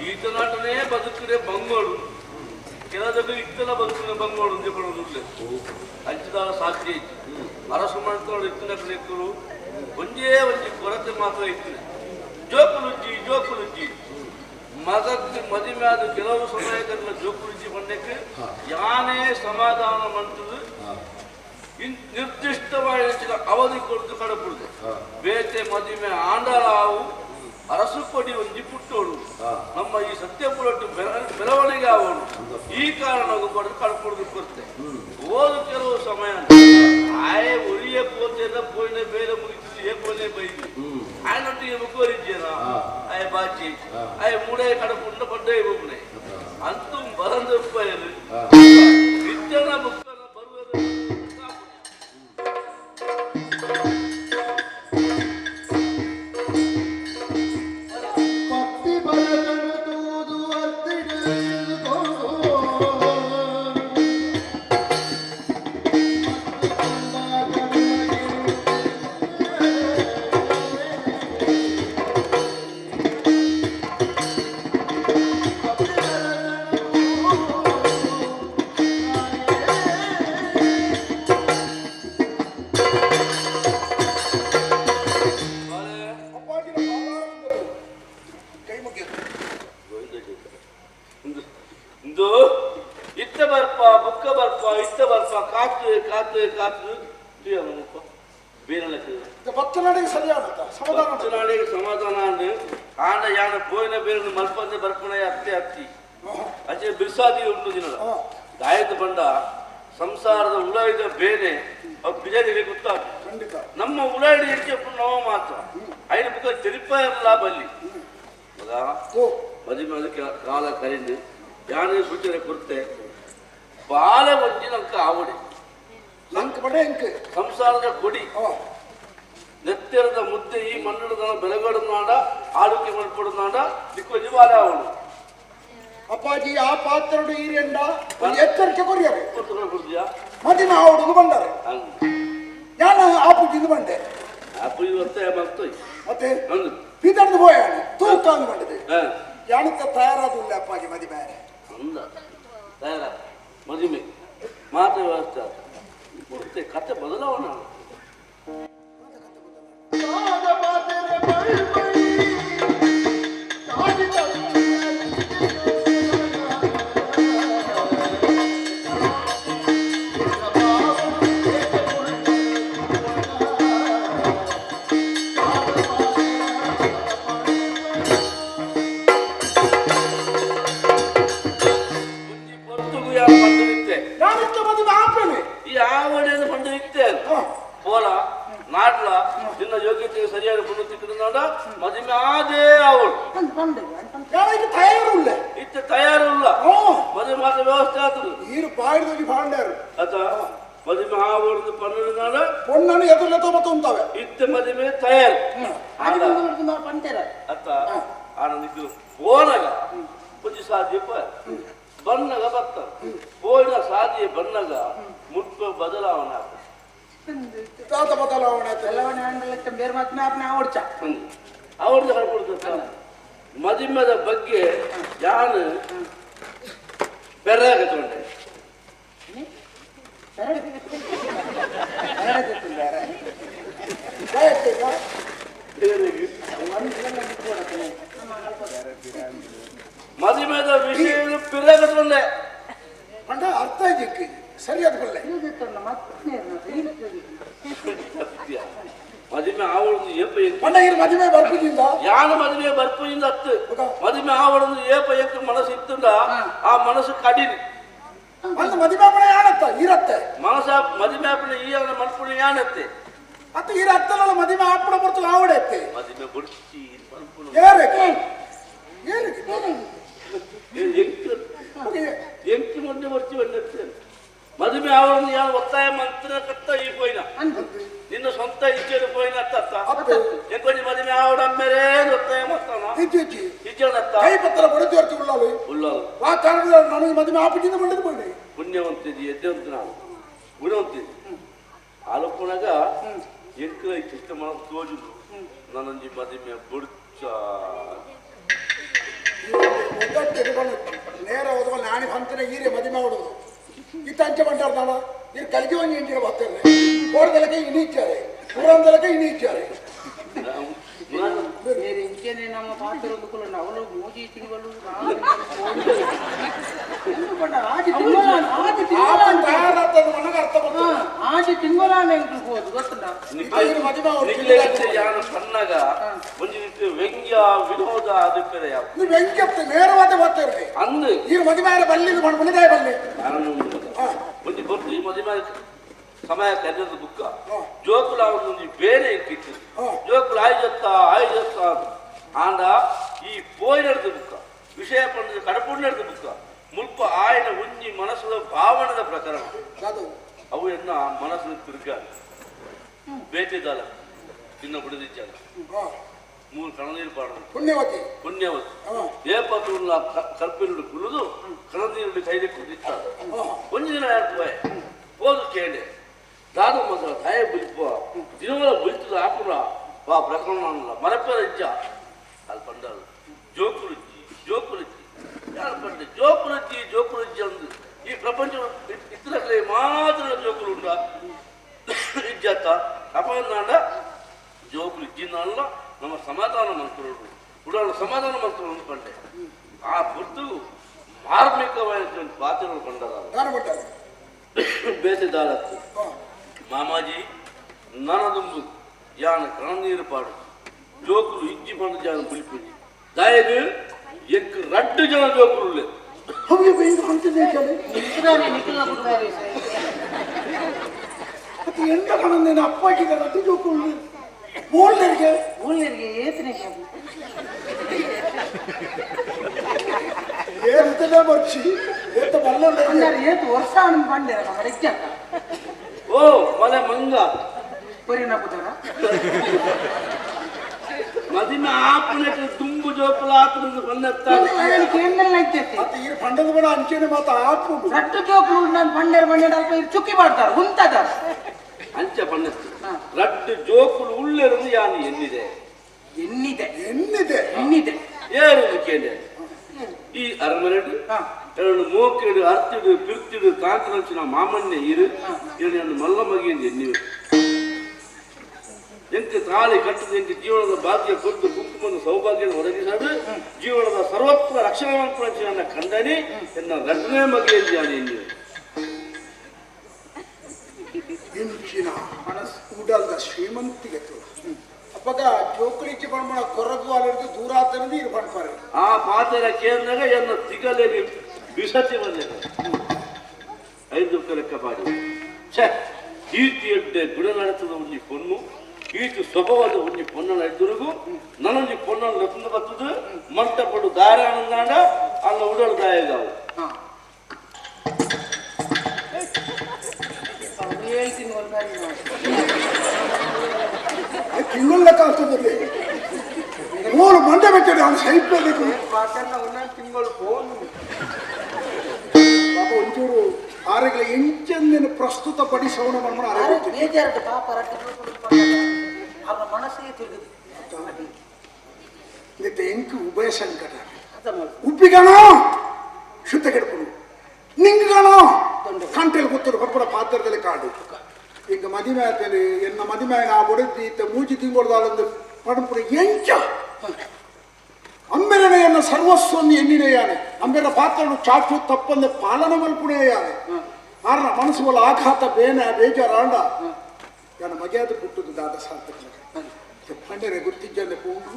ಈತನಾಟನೇ ಬದುಕರೆ ಬಂಗೋಡು ಕೆಲದಕ್ಕೆ ಇತ್ತಲ ಬದುಕಿನ ಬಂಗೋಡು ಅಂತ ಪಡೋದು ಅಂಚಿದಾರ ಸಾಧ್ಯ ಇತ್ತು. ಅರಸು ಮಾಡ್ಕೊಂಡು ಇತ್ತಿನ ಕಡೆಕ್ಕರು ಒಂದೇ ಒಂಜಿ ಕೊರತೆ ಮಾತ್ರ ಇತ್ತು. ಜೋಕುಲುಜ್ಜಿ ಜೋಕುಲುಜ್ಜಿ ಮಗಕ್ಕೆ ಮದುವೆ ಆದ ಕೆಲವು ಸಮಯದಲ್ಲಿ ಜೋಕುಲುಜ್ಜಿ ಬಂದಕ್ಕೆ ಯಾನೇ ಸಮಾಧಾನ ಮಂತದ್ದು ನಿರ್ದಿಷ್ಟವಾದ ಅವಧಿ ಕೊಡ್ತು ಕಡಪುಡ್ದೆ ಬೇತೆ ಮದುವೆ ಆಂಡರಾವು ಅರಸು ಕೊಡಿ ಒಂಜಿ ಪುಟ್ಟೋಡು ನಮ್ಮ ಈ ಸತ್ಯಪುರಟ್ಟು ಬೆಳವಣಿಗೆ ಆವೋಡು ಈ ಕಾರಣಕ್ಕೂ ಕೊಡದು ಕಡ್ಪುಡ್ದು ಕೊಡ್ತೆ ಓದು ಕೆಲವು ಸಮಯ ಆಯೆ ಒರಿಯ ಪೋತೆಲ್ಲ ಪೋಯಿನ ಬೇರೆ ಮುಗಿತು ಏ ಪೋನೆ ಬೈದು ఆయనొట్టిಗೆ ముక్కోరిచ్చేనా ಆಯ ಬಾಚಿ ಆಯ ಮೂಡೆ ಕಡಪುಂಡ ಪಡ್ಡೆ ಬೊಬ್ಬನೆ ಅಂತೂ ಬರಂದು ಉಪ್ಪಾಯರು ನಿತ್ಯನ ಬುಕ್ಕನ ಬರುವುದು. ಪತ್ತಿ ಬರದನು ತೂದು ಅರ್ತಿಡು ಅಪ್ಪಾಜಿನ ಪಾದಾರವಿಂದಗಳು ಕೈ ಮುಗಿದು. ಇಂದು ಇತ್ತ ಬರ್ಪ ಬುಕ್ಕ ಬರ್ಪ ಇತ್ತ ಬರ್ಪ ಕಾತು ಕಾತು ಕಾತು ಮುಪ್ಪ ಬೇರೆ ಬತ್ತನಾಡಿಗೆ ಸರಿಯಾದ ಸಮಾಧಾನ. ನಾಳೆಗೆ ಸಮಾಧಾನ ಅಂದು ಆಂಡ ಯಾನ ಪೋಯಿನ ಬೇರೆ ಮಲ್ಪಂದೆ ಬರ್ಪಣ ಅತ್ತೆ ಅತ್ತಿ ಅಚ್ಚೆ ಬಿರ್ಸಾದಿ ಉಂಟು ದಿನದ ಗಾಯದ ಬಂಡ ಸಂಸಾರದ ಉಳಾಯಿದ ಬೇನೆ ಅವು ಬಿಜಾದಿಗೆ ಗೊತ್ತಾಗ. ಖಂಡಿತ. ನಮ್ಮ ಉಳಾಯಿಡಿ ಹೆಚ್ಚು ನೋವು ಮಾತ್ರ ಐದು ಬುಕ್ಕ ತೆರಿಪ ಇರಲ್ಲ ಬಲ್ಲಿ. ಹೌದಾ? ಓ. ಮದಿಮೆ ಕಾಲ ಕರಿಂದು ಯಾನೇ ಸೂಚನೆ ಕೊಡ್ತೆ ಬಾಳೆ ಒಂಜಿ ನಂಕ ಆವಡೆ ನಂಕ್ ಬಡೆ ಎಂಕ್ ಸಂಸಾರದ ಕೊಡಿ ನೆತ್ತೆರದ ಮುದ್ದೆ ಈ ಮಣ್ಣುದ ಬೆಳಗಡು ನಾಡ ಆರೋಗ್ಯ ಮಲ್ಪಡು ನಾಡ ದಿಕ್ಕೊಂಜಿ ಬಾಳೆ ಅವಳು ಅಪ್ಪಾಜಿ ಆ ಪಾತ್ರಡು ಈರೆಂಡ ಎಚ್ಚರಿಕೆ ಕೊರಿಯರು ಕೊಡ್ತೀಯಾ ಮದಿಮೆ ಆವಡುದು ಬಂದಾರೆ ನಾನು ಆಪುಜಿಂದು ಬಂದೆ ಆಪುಜಿ ಒತ್ತಾಯ ಮಾಡ್ತೋಯ್ ಮತ್ತೆ ಪಿತರ್ದು ಪೋಯಾಣ ತೂಕ ಅಂದು ಬಂದಿದೆ ಯಾಣತ್ತ ತಯಾರಾದುಲ್ಲ ಅಪ್ಪಾಜಿ ಮದಿಮೆ ಅಂದ ತಯಾರ ಮದಿಮೆ ಮಾತು ವ್ಯವಸ್ಥೆ ಕೊಡ್ತೆ ಕತೆ ಬದಲಾವಣೆ ಪೋಲ ನಾಡ್ಲ ನಿನ್ನ ಯೋಗ್ಯತೆಗೆ ಸರಿಯಾದ ಪುಣ್ಯ ತಿಕ್ಕನಾಡ ಮದುವೆ ಆದೇ ಅವಳು ತಯಾರುಲ್ಲ ಇತ್ತ ತಯಾರುಲ್ಲ ಮದುವೆ ಮಾತ್ರ ವ್ಯವಸ್ಥೆ ಆತದು ನೀರು ಬಾಯಿದೋಗಿ ಬಾಂಡ್ಯಾರು ಅತ ಮದುವೆ ಆವಳದು ಪನ್ನೊಂದು ನಾಡ ಪೊಣ್ಣನು ಎದುರಲೆ ತೊಂಬತ್ತೊಂತವೆ ಇತ್ತ ಮದುವೆ ತಯಾರು ಅತ್ತ ಆನಂದಿದ್ದು ಪೋನಗ ಒಂಜಿ ಸಾಧ್ಯ ಬನ್ನಗ ಬತ್ತ ಪೋಯಿನ ಸಾಧ್ಯ ಬನ್ನಗ ಮುಟ್ಪ ಬದಲಾವಣೆ ಆಗ್ತದೆ ತಾತ ಬದಲಾವಣೆ ಬದಲಾವಣೆ ಆಂಡಲಕ್ಕೆ ಬೇರೆ ಮಾತನ್ನ ಅಪ್ನ ಆವಡ್ಚ ಅವ್ರದ್ದು ಹೇಳ್ಕೊಡ್ತಾರೆ ಮದಿಮದ ಬಗ್ಗೆ ಯಾನು ಬೆರ್ರಾಗ ತಗೊಂಡೆ ಮದಿಮದ ವಿಷಯ ಪಿರಾಗ ತಗೊಂಡೆ ಪಂಡ ಅರ್ಥ ಇದಕ್ಕೆ ಸರಿಯಾದ ಕೊಳ್ಳೆ ಮದುವೆ ಆವಳದು ಏಪ ಪಂಡ ಇರು ಮದುವೆ ಬರ್ಪುಜಿಂದ ಯಾನು ಮದುವೆ ಬರ್ಪುಜಿಂದ ಅತ್ತು ಮದುವೆ ಆವಳದು ಏಪ ಎಕ್ಕ ಮನಸ್ಸು ಇತ್ತುಂಡ ಆ ಮನಸ್ಸು ಕಡಿಮೆ ಒಂದು ಮದುವೆ ಆಪಣೆ ಯಾನತ್ತ ಇರತ್ತೆ ಮನಸ್ಸ ಮದುವೆ ಆಪಣೆ ಈ ಮನ್ಪುಣೆ ಯಾನತ್ತೆ ಅತ್ತ ಇರತ್ತಲ್ಲ ಮದುವೆ ಆಪಣೆ ಬರ್ತಲ್ಲ ಆವಡೆ ಅತ್ತೆ ಮದುವೆ ಬುಡ್ಚಿ ಮನ್ಪುಣ ಏರಕ್ಕೆ ಏರಕ್ಕೆ ಎಂಕಿ ಮೊನ್ನೆ ಬರ್ತಿ ಬಂದತ್ತೆ ಮದುವೆ ಆವಳನ್ನು ಯಾರು ಒತ್ತಾಯ ಮಂತ್ರ ಕತ್ತ ಈ ಪೋಯಿನ ನಿನ್ನ ಸ್ವಂತ ಇಚ್ಛೆಡು ಪೋಯಿನ ಅತ್ತ ಎಂಕೊಂಜಿ ಮದುವೆ ಆವಡ ಅಮ್ಮೇರೇ ಒತ್ತಾಯ ಮಾಡ್ತಾನ ಇಜ್ಜನತ್ತ ಕೈ ಪತ್ರ ಬಡದು ಅರ್ಥ ಉಳ್ಳಾಲು ಉಳ್ಳಾಲು ಆ ಕಾರಣದ ನನಗೆ ಮದುವೆ ಆಪುಜಿಂದ ಬಂದದ್ದು ಬಂದೆ ಪುಣ್ಯವಂತಿದ್ದಿ ಎದ್ದೆವಂತ ನಾನು ಗುಣವಂತಿದ್ದಿ ಆಲೋಪನಾಗ ಎಂಕಲ ಇಷ್ಟ ಮನಸ್ಸು ತೋಜುದು ನನ್ನೊಂಜಿ ಮದುವೆ ಬುಡ್ಚ ನೇರ ಹೋದ ನಾಣಿ ಹಂತನ ಈರೆ ಮದುವೆ ಮಾಡುವುದು ಇತ್ತ ಅಂಚೆ ಬಂಟಾರ್ದಾಣ ನೀರು ಕಲಿಗೆ ಒಂಜಿ ಇಂಚಿನ ಬರ್ತಾರೆ ಕೋಡದಲಕ್ಕೆ ಇಣೀಚಾರೆ ಪುರಂದಲಕ್ಕೆ ಇಣೀಚಾರೆ ಬೇರೆ ಇಂಚೆನೆ ನಮ್ಮ ಪಾತ್ರ ಅವಳು ಮೂಜಿ ತಿಂಗಳು ಆಜಿ ತಿಂಗಳ ಹೋದು ಗೊತ್ತುಂಟ ಸಣ್ಣಗ ಒಂಜಿ ರೀತಿ ವ್ಯಂಗ್ಯ ವಿನೋದ ಅದು ಬೇರೆ ಯಾವ ವ್ಯಂಗ್ಯ ನೇರವಾದ ಬರ್ತಾರೆ ಅಂದು ಈ ಮದುವೆ ಬಲ್ಲಿ ಮನೆದಾಯ ಬಲ್ಲಿ ಒಂಜಿ ಬರ್ತು ಈ ಮದುವೆ ಸಮಯ ಕರೆದ ಬುಕ್ಕ ಜೋಕುಲ ಒಂದೊಂದು ಬೇರೆ ಇಕ್ಕಿತ್ತು ಜೋಕುಲ ಆಯ್ಜತ್ತ ಆಯ್ಜತ್ತ ಆಂಡ ಈ ಪೋಯಿನಡ್ದು ಬುಕ್ಕ ವಿಷಯ ಪಂಡದ ಕಡಪುಣ್ಣಡ್ದು ಬುಕ್ಕ ಮುಲ್ಪ ಆಯನ ಒಂಜಿ ಮನಸ್ಸದ ಭಾವನದ ಪ್ರಕರಣ ಅವು ಎನ್ನ ಮನಸ್ಸು ತಿರ್ಗ ಬೇಟೆದಾಲ ನಿನ್ನ ಬಿಡದಿಜ್ಜಲ್ಲ ಮೂರು ಕಣನೀರು ಪಾಡೋದು ಪುಣ್ಯವತಿ ಪುಣ್ಯವತಿ ಏಪತ್ತುಲ್ಲ ಕಲ್ಪಿನುಡು ಕುಳಿದು ಕಣನೀರುಡು ಕೈಲಿ ಕುದಿತ್ತಾರೆ ಒಂಜಿ ದಿನ ಯಾರು ಪೋಯೆ ಪೋದು ಕೇಳಿ ದಾದು ಮಾತ್ರ ತಾಯ ಬುಲ್ಪುವ ದಿನವಲ ಬುಲ್ತದ ಆಪುರ ವಾ ಪ್ರಕರಣ ಮರಪರ ಇಜ್ಜ ಅಲ್ಲಿ ಪಂಡಾರು ಜೋಕುರುಜ್ಜಿ ಜೋಕುರುಜ್ಜಿ ಯಾರು ಪಂಡೆ ಜೋಕುರುಜ್ಜಿ ಜೋಕುರುಜ್ಜಿ ಅಂದು ಈ ಪ್ರಪಂಚ ಇತ್ತರಕಲೆ ಮಾತ್ರ ಜೋಕುಲು ಉಂಡ ಇಜ್ಜತ್ತ ಅಪನಾಂಡ ಜೋಕುಲು ಇಜ್ಜಿನಲ್ಲ ನಮ್ಮ ಸಮಾಧಾನ ಮಂತ್ರುడు ಉಡಾಳ ಸಮಾಧಾನ ಮಂತ್ರುడు ಪಂಡೆ ಆ ಪುರ್ತು ಮಾರ್ಮಿಕವಾದ ಪಾತ್ರಗಳು ಕಂಡಾರ ಬೇಸೆದಾರತ್ತು ಮಾಮಾಜಿ ನನದುಂಬು ಯಾನ ಕಣನೀರು ಪಾಡು ಜೋಕುಲು ಇಜ್ಜಿ ಪಂಡ ಜಾನ ಬುಲಿಪುಜಿ ದಾಯಗು ಎಂಕ್ ರಡ್ಡು ಜನ ಜೋಕುಲು ಎಂತ ಕಣ ಅಪ್ಪಾಜಿಗೆ ರಡ್ಡು ಜೋಕುಲು ಬೋಲ್ನರಿಗೆ ಬೋಲ್ನರಿಗೆ ಏತನೆ ಬೇತನೇ ಬರ್ಚಿ ಏತ ಬಲ್ಲ ಏತು ವರ್ಷ ಬಂಡೆ ಓ ಮಲೆ ಮಂಗ ಪರಿಣ ಪುದರ ಮದಿಮೆ ಆಪುನೆಟ್ ತುಂಬು ಜೋಪುಲ ಆತನ ಬಂದತ್ತ ಕೇಂದ್ರ ಇತ್ತೈತಿ ಮತ್ತೆ ಈ ಪಂಡದ ಬಡ ಅಂಚೆನೆ ಮಾತ ಆಪುಂಡು ರಟ್ಟು ಜೋಪುಲು ನಾನು ಬಂಡೇರ್ ಬಂಡೇರ್ ಅಲ್ಪ ಚುಕ್ಕಿ ಮಾಡ್ತಾರೆ ಹುಂತದಾರ ಅಂಚ ಪಣ್ಣತ್ತು ರಟ್ಟು ಜೋಕುಲು ಉಳ್ಳೆರದು ಯಾನು ಎನ್ನಿದೆ ಎನ್ನಿದೆ ಎನ್ನಿದೆ ಎನ್ನಿದೆ ಏರು ಕೇಂದ್ರ ಈ ಅರಮನೆಡು ಎರಡು ಮೋಕೆಡು ಅರ್ತಿಡು ಪಿರ್ತಿಡು ತಾಂತ್ರಂಚಿನ ಮಾಮನ್ಯ ಇರು ಎರಡು ಮಲ್ಲ ಮಗಿಯಿಂದ ಎನ್ನಿವೆ ಎಂಕ್ ತಾಳಿ ಕಟ್ಟದ ಎಂಕ್ ಜೀವನದ ಭಾಗ್ಯ ಕೊಟ್ಟು ಕುಂಕುಮದ ಸೌಭಾಗ್ಯ ಒದಗಿಸದು ಜೀವನದ ಸರ್ವತ್ರ ರಕ್ಷಣೆ ನನ್ನ ಕಂಡನಿ ಎನ್ನ ರಡ್ಡನೇ ಮಗಿಯಲ್ಲಿ ಯಾನು ಎನ್ನಿವೆ ಇಂಚಿನ ಮನಸ್ ಉಡಲ್ದ ಶ್ರೀಮಂತಿಗೆ ತುಳ ಅಪ್ಪಗ ಜೋಕುಲಿಚ್ಚಿ ಪಣ್ಮಣ ಕೊರಗು ಅಲ್ಲಿರ್ದು ದೂರ ಆತನದು ಇರು ಪಣ್ಪಾರೆ ಆ ಪಾತೆರ ಕೇಂದ್ರಾಗ ಎನ್ನ ತಿಗಲೆಗೆ ಬಿಸತಿ ಬಂದಿದೆ ಐದು ಲೆಕ್ಕ ಪಾಡಿ ಛೇ ಈತಿ ಎಡ್ಡೆ ಗುಣ ನಡೆತದ ಒಂಜಿ ಪೊಣ್ಣು ಈತು ಸ್ವಭಾವದ ಒಂಜಿ ಪೊನ್ನನ ಎದುರಿಗು ನನೊಂಜಿ ಪೊನ್ನನ ಲತ್ತಂದು ಬತ್ತದು ಮಂಟಪಡು ದಾರ ಆನಂದಾಂಡ ಅಲ್ಲ ಉಡಲು ದಾಯಗಾವು ಹೇಳ್ತೀನಿ ತಿಂಗಳ ಲೆಕ್ಕ ಆಗ್ತದಲ್ಲಿ ಮೂರು ಮಂಡೆ ಬಿಟ್ಟಿದೆ ಅವ್ನು ಸಹಿಸಬೇಕು ತಿಂಗಳು ಫೋನ್ ಪಾಪ ಒಂಚೂರು ಆರೆಗಳ ಎಂಚಂದಿನ ಪ್ರಸ್ತುತ ಪಡಿಸೋಣ ಮನ್ಮಣ ಆರೆ ಬೇಜಾರು ಪಾಪ ರಟ್ಟು ಅವರ ಮನಸ್ಸಿಗೆ ತಿರುಗುದು ನಿತ್ತೆ ಎಂಕು ಉಭಯ ಸಂಕಟ ಉಪ್ಪಿಗಣೋ ಶುದ್ಧ ಕೆಡ್ಪುಡು ನಿಂಗಣೋ ಕಂಟೆಲ್ ಗೊತ್ತರು ಪರ್ಪಡ ಪಾತ್ರದಲ್ಲಿ ಕಾಡು ಈಗ ಮದಿಮೆ ಆತೇನೆ ಎನ್ನ ಮದಿಮೆ ನಾ ಬೊಡೆದಿ ಇತ್ತ ಮೂಜಿ ತಿಂಗೊಳ್ದಾಳಂದು ಪಡಪುಡು ಎಂಚ ಅಮ್ಮೆರನೆ ಎನ್ನ ಸರ್ವಸ್ವೊಂದು ಎನ್ನಿನೆಯಾನೆ ಅಮ್ಮೆರ ಪಾತ್ರನು ಚಾಚು ತಪ್ಪಂದೆ ಪಾಲನ ಮಲ್ಪುಣೆಯಾನೆ ಆರ್ನ ಮನಸ್ಸು ಒಲ ಆಘಾತ ಬೇನ ಬೇಜಾರಾಂಡ ನನ್ನ ಮಗೆಯಾದ ಪುಟ್ಟುದು ದಾದ ಸಾರ್ಥಕ ಪಂಡರೆ ಗುರ್ತಿಜ್ಜಂದೆ ಪೋಂಡು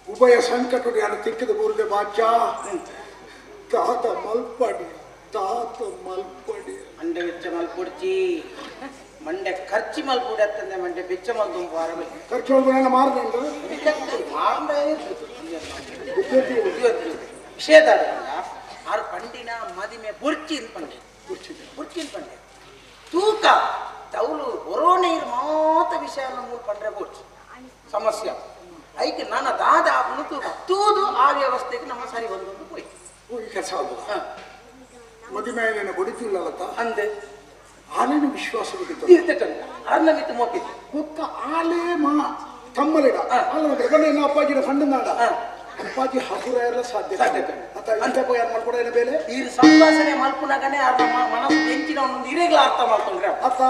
ಉಭಯ ಸಂಕಟಡು ಯಾರು ತಿಕ್ಕದ ಬೂರ್ದೆ ಬಾಚಾ ತಾತ ಮಲ್ಪಡಿ ತಾತ ಮಲ್ಪಡಿ ಮಂಡೆ ಬೆಚ್ಚ ಮಲ್ಪುಡ್ಚಿ ಮಂಡೆ ಖರ್ಚಿ ಮಲ್ಪುಡಿ ಅತ್ತಂದೆ ಮಂಡೆ ಬೆಚ್ಚ ಮಲ್ ದುಂಬು ಆರಬೆ ಖರ್ಚು ಒಳಗಡೆ ಮಾರ್ದಂಡ್ರೆ ವಿಷಯದಾರ ಆರು ಪಂಡಿನ ಮದಿಮೆ ಬುರ್ಚಿನ್ ಪಂಡೆ ಬುರ್ಚಿನ್ ಪಂಡೆ ತೂಕ ತೌಲು ಬರೋಣೆ ಇರು ಮಾತ ವಿಷಯ ಮೂರು ಪಂಡ್ರೆ ಬುರ್ಚಿ ಸಮಸ್ಯೆ ಐಕೆ ನನ್ನ ದಾದ ಆಪುನು ತೂಕ ತೂದು ಆ ವ್ಯವಸ್ಥೆಗೆ ನಮ್ಮ ಸರಿ ಒಂದೊಂದು ಹೋಯ್ತು ಹೋಗಿ ಕೆಲಸ ಆಗ್ಬೋದು ಮದಿಮೆ ಬಡಿತಿಲ್ಲಲತ್ತ ಅಂದೆ ಆಲೇನು ವಿಶ್ವಾಸ ಬಿಟ್ಟಿತ್ತು ಅರ್ನ ಮಿತ್ತು ಮೋಕಿತ್ತು ಒಕ್ಕ ಆಲೇ ಮಾ ತಮ್ಮಲಿಡ ಅಲ್ಲ ಗಗನ ಅಪ್ಪಾಜಿನ ಫಂಡನಾಡ ಅಪ್ಪಾಜಿ ಹಗುರ ಎಲ್ಲ ಸಾಧ್ಯ ಅತ್ತ ಇಂಥ ಯಾರು ಮಾಡ್ಕೊಡ ಬೇಲೆ ಈ ಸಂಭಾಷಣೆ ಮಲ್ಪುನಾಗನೆ ಅರ್ಧ ಮನಸ್ಸು ಬೆಂಚಿನ ಒಂದೊಂದು ಇರೇಗ್ಲ ಅರ್ಥ ಮಾಡ್ಕೊಂಡ್ರೆ ಅತ್ತ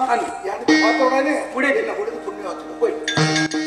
ಯಾರಿಗೆ ಮಾತಾಡೋಣೆ ಹುಡಿದಿಲ್ಲ ಹುಡಿದು ಪುಣ್ಯ ಆತದ ಹೋಯ್ ಆ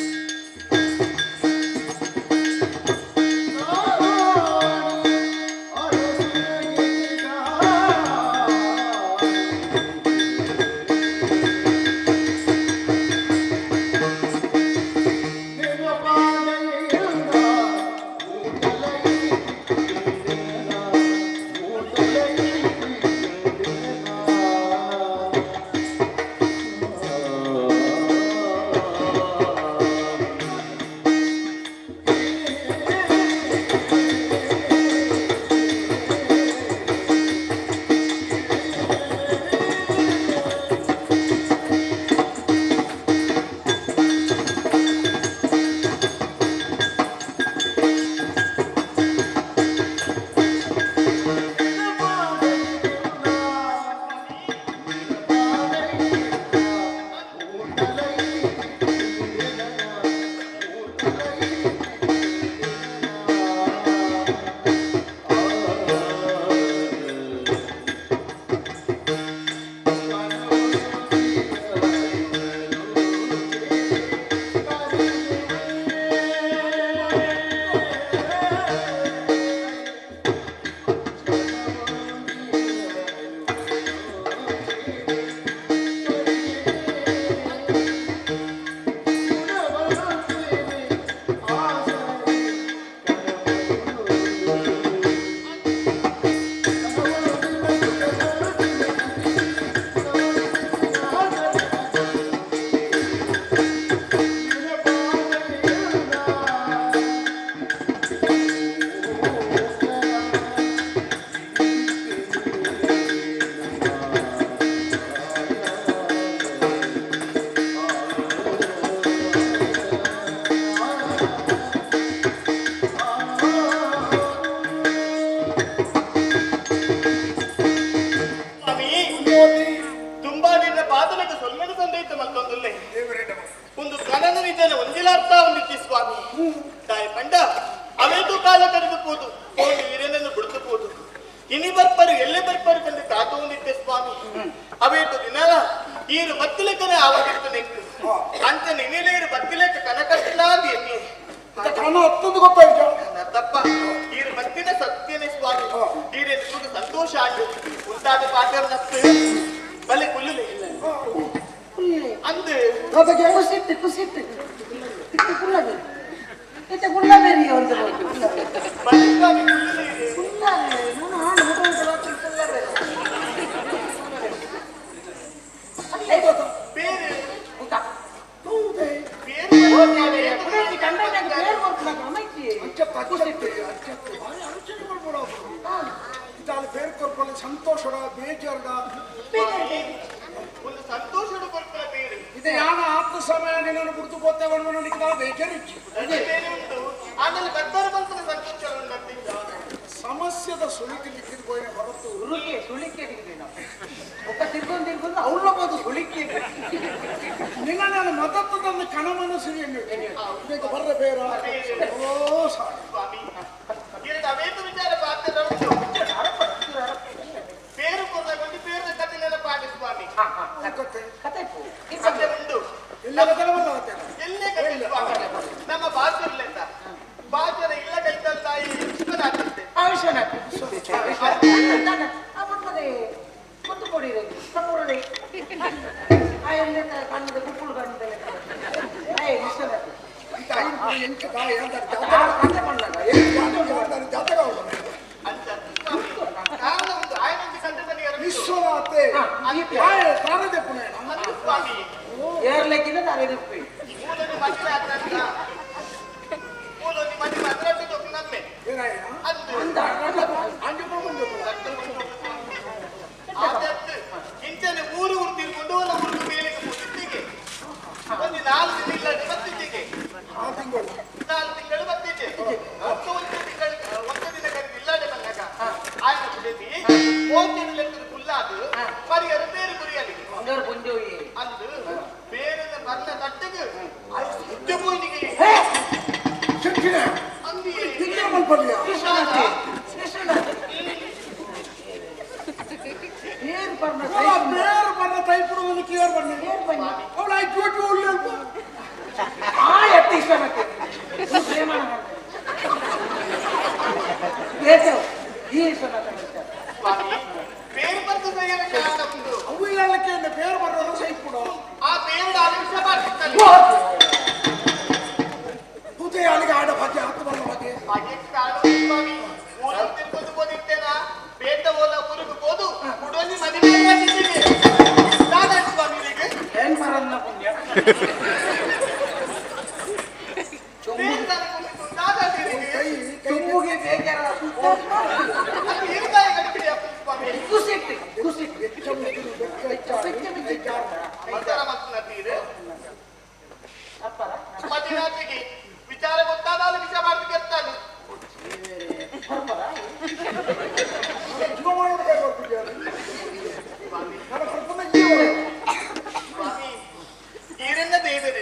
ಕಾತೋಂದಿತ್ತೆ ಸ್ವಾಮಿ ಅವೇತು ದಿನ ಈರು ಬತ್ತಿಲೆಕ್ಕನೆ ಆವಾಗಿತ್ತು ನೆಕ್ಕು ಅಂತ ನಿನ್ನೆಲೇರು ಬತ್ತಿಲೆಕ್ಕ ಕನಕಟ್ಟಿಲ್ಲ ಅಂತ ಎನ್ನಿ ಕಣ ಹತ್ತದು ಗೊತ್ತಾಯ್ತು ತಪ್ಪ ಈರು ಬತ್ತಿನ ಸತ್ಯನೇ ಸ್ವಾಮಿ ಈರೆಲ್ಲ ಸಂತೋಷ ಆಯ್ತು ಉಂಟಾದ ಪಾತ್ರ ಬಲೆ ಕುಲ್ಲುಲೆ ಅಂದು ಕುಸಿಟ್ಟು ಕುಸಿಟ್ಟು ಇತ್ತೆ ಕುಲ್ಲಬೇರಿ ಇತ್ತೆ ಕುಲ್ಲಬೇರಿ ಒಂದು ಬಲೆ ಸ್ವಾಮಿ ಕುಲ್ಲುಲೆ ಇದೆ. ಕುಲ್ಲಬೇರಿ ನಾನು ಹಾಡು ಹುಡುಗ ಕುಲ್ಲಬೇರಿ ಬೇರೆ ಸಂತೋಷದ ಬೇಜಾರದ ಒಂದು ಸಂತೋಷದ ಕೊಡ್ತಾರ ಬೇರೆ ಇದು ಯಾನ ಆತ್ಮ ಸಮಯ ನಿನ್ನನ್ನು ಗುರುತು ಪೋತೆವನ್ನು ನನಗೆ ನಾವು ಬೇಜಾರಿಚ್ಚು ಬೇರೆ ಉಂಟು ಆಮೇಲೆ ಬರ್ತಾರೆ ಬಂತನ ಸಂತೋಷ ಉಂಟಂತ ಸಮಸ್ಯೆದ ಸುಳಿಕೆ ಲಿಕ್ಕಿದ ಹೋಯಿನ ಹೊರತು ಸುರುಕೆ ಸುಳಿಕೆ ನಾವು ಒಕ್ಕ ತಿರ್ಕೊಂಡು ತಿರ್ಕೊಂಡು ಅವಳ ಬೋದು ಸುಳಿಕೆ ನಿನ್ನ ನಾನು ಮತತ್ವದನ್ನು ಕಣ ಮನಸ್ಸಿಗೆ ಈಗ ಬರ್ರ ಬೇರ ಓ ಸಾರಿ ಸ್ವಾಮಿ ಎರಡು ಅವೇತ ವಿಚಾರ ಪಾತ್ರ ಉಂಟು పేరు కొనಗೊಂಡು పేరు ಕಥೆ ನೆನಪಾಗಿ ಸ್ವಾಮಿ ಕತೆ ಕತೆ ಕಥೆ ಉಂಟು ಎಲ್ಲ ಕಥೆವಲ್ಲ ಎಲ್ಲೇ ಕಥೆ ಸ್ವಾಮಿ ನಮ್ಮ ಬಾಚರ್ಲೆಂದ ಬಾಚರ ಇಲ್ಲ ಕೈತಲ್ ತಾಯಿ ವಿಶ್ವನಾಥಂತೆ ವಿಶ್ವನಾಥ ಕೊತ್ತು ಕೊಡಿರಿ ನಮ್ಮೂರಲ್ಲಿ ಕಣ್ಣದ ಕುಕ್ಕುಳು ಕಣ್ಣದ ವಿಶ್ವನಾಥ ಜಾತಕ ಅಂತ ಕಾರಣ ಒಂದು ಆಯನೊಂದು ಕಂಠದಲ್ಲಿ ವಿಶ್ವನಾಥೆ ತಾರದೆ ಪುಣೆ ಸ್ವಾಮಿ ಏರ್ಲೆಕ್ಕಿಂದ ತಾರದೆ ಮೂಲೊಂದು ಮದುವೆ ಆದ್ರಂತ ಮೂಲೊಂದು ಮದುವೆ ಅದ್ರದ್ದು ತೊಕ್ ನಮ್ಮೆ ಏನಾಯ್ತು ಅಂದು ಆದದ್ದು ಇಂಚನೆ ಊರು ಊರು ತಿರ್ಕೊಂಡು ಒಂದು ಊರು ಮೇಲೆಗೆ ಹೋಗಿದ್ದೀಗೆ ಒಂದು 4 ದಿನ ಇಲ್ಲ ಬತ್ತಿದ್ದೀಗೆ 4 ತಿಂಗಳು ಬತ್ತಿದ್ದೆ ಮತ್ತು ಒಂದು ತಿಂಗಳು ಒಂದು ದಿನ ಕರೆದು ಇಲ್ಲಾಡೆ ಬಂದಾಗ ಆಯ್ತು ಬಿಡದಿ 30 ಲೆಕ್ಕದ ಕುಲ್ಲಾದು ಪರಿಯರು ಬೇರೆ ಗುರಿಯಲ್ಲಿ ಅಂದು ಬೇರೆ ಬರ್ನ ತಟ್ಟೆಗೆ ಉದ್ಯ ಪೋಯಿನಿಗೆ ಅಂದಿಯೇ ಬೇರೆ ಬಣ್ಣ ತೈಪುಡು ಕ್ಲಿಯರ್ ಬಣ್ಣ ಅವಳು ಐದು ಜೋಟಿ ಒಳ್ಳೆ పేరు పడుతు ಅವು ಹೇಳಕ್ಕೆ ಬೇರೆ ಬರೋದು ಸೈಪುಡು ಆ పేరు ಆಲೋಚನೆ ಮಾಡ್ತಿದ್ದಾನೆ ಪೂಜೆ ಅಲ್ಲಿಗೆ ಆಡ ಭಾಗ್ಯ ಹತ್ತು ಬಲ್ಲ ಭಾಗ್ಯ ಭಾಗ್ಯಕ್ಕೆ ಕಾರಣ ಸ್ವಾಮಿ ಊರು ತಿರ್ಕೊಂಡು ಹೋದಿರ್ತೇನಾ ಬೇಟ ಹೋದ ಊರಿಗೆ ಹೋದು ಕುಡೋನಿ ಮದುವೆ ಮಾಡಿದ್ದೀನಿ ದಾದಾ ಸ್ವಾಮಿ ಈಗ ಏನ್ ಬರಲ್ಲ ಪುಣ್ಯ ತುಂಬುಗೆ ಬೇಕಾರ ಕುಸಿಟ್ಟು ಕುಸಿಟ್ಟು ವಿಚಾರ ಗೊತ್ತಾದ ವಿಚಾರ ಮಾಡ್ತಿರ್ತಾನೆ ಈರನ್ನ ದೇವರು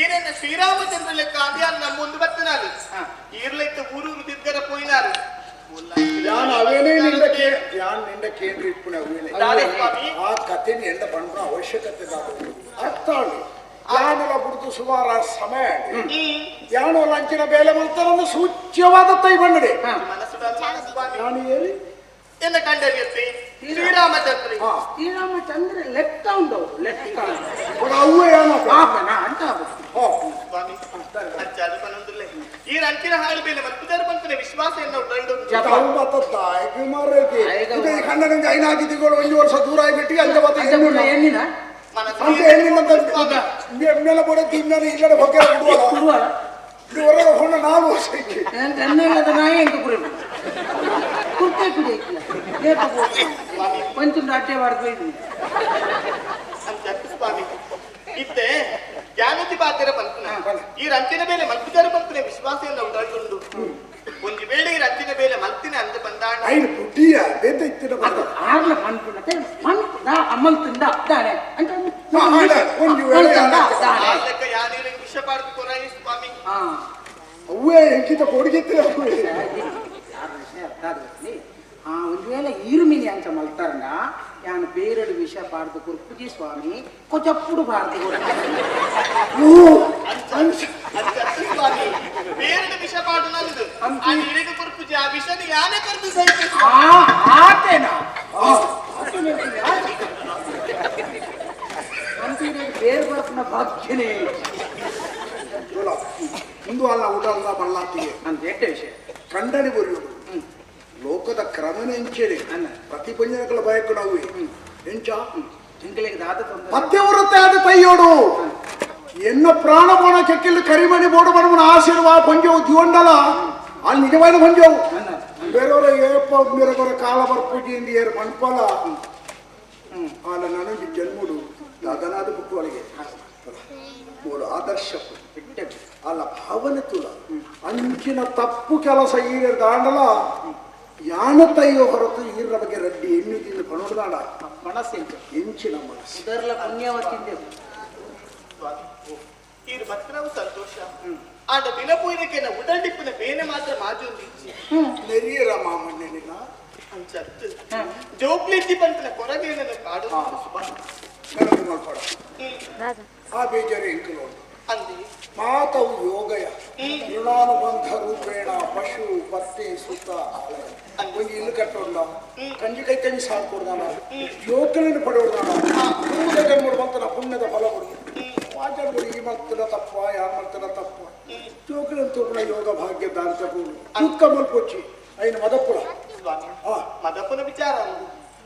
ಈರನ್ನ ಶ್ರೀರಾಮಚಂದ್ರ ಲೆಕ್ಕ ಅಂದ್ಯಾನ್ ನಮ್ಮ ಮುಂದೆ ಬರ್ತಾನೆ ಈರ್ಲೈತ ಊರು ದಿಗ್ಗರ ಪೋಯಿನಾರು ಯಾನ್ ಅವೇನೇ ನಿಂದ ಕೇ ಯಾನ್ ನಿಂದ ಕೇಂದ್ರ ಇಪ್ಪುನ ಅವೇನೇ ಆ ಕಥೆನ ಎಂಡ ಪಂಡ್ರ ಅವಶ್ಯಕತೆ ಅರ್ಥಾಳು ಯಾನೆಲ್ಲ ಬುಡ್ದು ಸುಮಾರು ಸಮಯ ಯಾನೋ ಲಂಚಿನ ಬೇಲೆ ಮಾಡ್ತಾರಂದು ಸೂಚ್ಯವಾದ ತೈ ಬಂಡಡೆ ನಾನು ಹೇಳಿ ಎನ್ನ ಕಂಡರಿಯತ್ತೆ ಶ್ರೀರಾಮಚಂದ್ರ ಶ್ರೀರಾಮಚಂದ್ರ ಲೆಕ್ಕ ಉಂಟು ಲೆಕ್ಕ ಅವ್ವ ಏನೋ ಅಂತ ಸ್ವಾಮಿ ಅಜ್ಜಾದು ಪನೊಂದುಲ್ಲೆ ಈ ರಂಚಿನ ಹಾಳು ಬೇಲೆ ಮಲ್ಪುದಾರು ಪನ್ಪುನ ವಿಶ್ವಾಸ ಎನ್ನ ಉಂಟು ಕಣ್ಣನಿಂದ ಐನಾಗಿ ತಿಂಗಳು ಒಂದು ವರ್ಷ ದೂರ ಆಗಿಬಿಟ್ಟು ಅಂಜ ಮಾತ ಎಣ್ಣಿನ ಅಂತ ಎಣ್ಣಿನ ಮೇಲೆ ಬಡತಿ ಇನ್ನಾನೆ ಇಲ್ಲಡೆ ಬಗ್ಗೆ ಬಿಡುವಲ್ಲ ಹೊರಗೆ ಹೊಣ್ಣ 4 ವರ್ಷ ಎಣ್ಣೆ ನಾಯಿ ಎಂಕ ಕುರಿ ಕುರ್ತೆ ಕುಡಿ ಪಂಚುಂಡ ಅಡ್ಡೆ ಮಾಡ್ಬೇಕು ಅಂತ ಸ್ವಾಮಿ ಇತ್ತೆ ಜ್ಞಾನತಿ ಪಾತ್ರ ಪನ್ಪುನ ಈ ರಂಚಿನ ಬೇಲೆ ಮಲ್ಪುದಾರು ಪನ್ಪುನ ವಿಶ್ವಾಸ ಎನ್ನ ಉಂಟು ಒಂದು ವೇಳೆ ಈ ರಂಚಿನ ಬೇಲೆ ಮಲ್ತಿನ ಅಂದ ಬಂದಾಣ ಐನು ಪುಟ್ಟಿಯ ಬೇತ ಇತ್ತಿನ ಬಂದ ಆರ್ಲ ಪನ್ಪುನ ಪನ್ಪುನ ಅಮಲ್ ತಿಂದ ದಾನೆ ಅಂತ ಒಂದು ವೇಳೆ ಲೆಕ್ಕ ಯಾನೀರು ವಿಷ ಪಾಡ್ದು ಕೊರಾಯಿ ಸ್ವಾಮಿ ಅವ್ವೇ ಎಂಕಿತ ಕೊಡುಗೆತ್ತಿರ ಒಂದು ವೇಳೆ ಈರುಮಿನಿ ಅಂಚ ಮಲ್ತಾರನ ಯಾನು ಬೇರೆಡು ವಿಷ ಪಾಡ್ದು ಕುರ್ಪುಜಿ ಸ್ವಾಮಿ ಕೊಜಪ್ಪುಡು ಬಾರ್ದು ಬೇರೆಡು ವಿಷ ಪಾಡು ನಂದು ಇಡೀ ಕುರ್ಪುಜಿ ಆ ವಿಷನ ಯಾನೇ ಕೊರ್ಪು ಆತೇನಾ ಬೇರೆ ಬರ್ಪುನ ಭಾಗ್ಯನೇ ಮುಂದು ಅಲ್ಲ ಉಡಲ್ಲ ಬಲ್ಲಾತಿಗೆ ಅಂತ ಎಟ್ಟ ವಿಷಯ ಖಂಡನೆ ಬರೆಯುವುದು ಲೋಕದ ಕ್ರಮನ ಎಂಚೇನೆ ಪ್ರತಿ ಪಂಜನಗಳ ಬಯಕು ನಾವು ಎಂಚ ತಿಂಗಳಿಗೆ ದಾದ ತೊಂದರೆ ಪತ್ಯವೃತ್ತೆ ಆದ ತಯ್ಯೋಡು ಎನ್ನ ಪ್ರಾಣ ಬೋಣ ಕೆಕ್ಕಿಲ್ ಕರಿಮಣಿ ಬೋಡು ಬಡವನ ಆಶೀರ್ವಾದ ಪಂಜವು ದಿವಂಡಲ ಅಲ್ಲಿ ನಿಜವಾದ ಪಂಜವು ಬೇರೆಯವರ ಏಪ ಮೇರೆವರ ಕಾಲ ಬರ್ಪುಜಿ ಏರು ಮಣ್ಪಲ ಆಲ ನನಗೆ ಜನ್ಮುಡು ದಾದನಾದ ಬುಕ್ಕುವಳಿಗೆ ಮೂಲ ಆದರ್ಶ ಅಲ್ಲ ಭಾವನೆ ತುಲ ಅಂಚಿನ ತಪ್ಪು ಕೆಲಸ ಈರ ದಾಂಡಲ ಯಾನ ತೈಯೋ ಹೊರತು ಈರ ಬಗ್ಗೆ ರೆಡ್ಡಿ ಎಣ್ಣೆ ತಿಂದು ಪಣೋಡ್ದಾಡ ಮನಸ್ಸು ಎಂಚಿನ ಮನಸ್ಸು ಉದರ್ಲ ಪುಣ್ಯವತಿಂದೆ ಈರು ಬತ್ತನವು ಸಂತೋಷ ಆಂಡ ದಿನ ಪೂರಕ್ಕೆ ಉಡಲ್ಡಿಪ್ಪುನ ಬೇನೆ ಮಾತ್ರ ಮಾಜೊಂದು ನೆರಿಯರ ಮಾಮಣ್ಣನಿಲ್ಲ ಅಂಚತ್ತು ಜೋಕ್ಲಿಜ್ಜಿ ಪಂಪಿನ ಕೊರಗೇನನ್ನು ಕಾಡು ನೆನಪು ಮಾಡ್ಕೊಡ ಆ ಬೇಜಾರು ಎಂಕಲು ಅಂದಿ ಮಾತವು ಯೋಗಯ ಋಣಾನುಬಂಧ ರೂಪೇಣ ಪಶು ಪತ್ನಿ ಸುತ ಒಂಜಿ ಇಲ್ಲು ಕಟ್ಟೋಣ ಕಂಜಿ ಕೈ ಕಂಜಿ ಸಾಕೊಡ್ದಾನ ಜೋಕಲಿನ ಪಡೋಡ್ದಾನ ಪುಣ್ಯದ ಜನ್ಮಡು ಪುಣ್ಯದ ಫಲ ಕೊಡು ವಾಚನಗಳು ಈ ಮಲ್ತನ ತಪ್ಪ ಯಾರು ಮಲ್ತನ ತಪ್ಪ ಜೋಕಲಿನ ತೂಪಣ ಯೋಗ ಭಾಗ್ಯ ದಾಂತ ತೂಕ ಮಲ್ಪೊಚ್ಚಿ ಐನು ಮದಪ್ಪುಳ ಮದಪ್ಪನ ವಿಚಾರ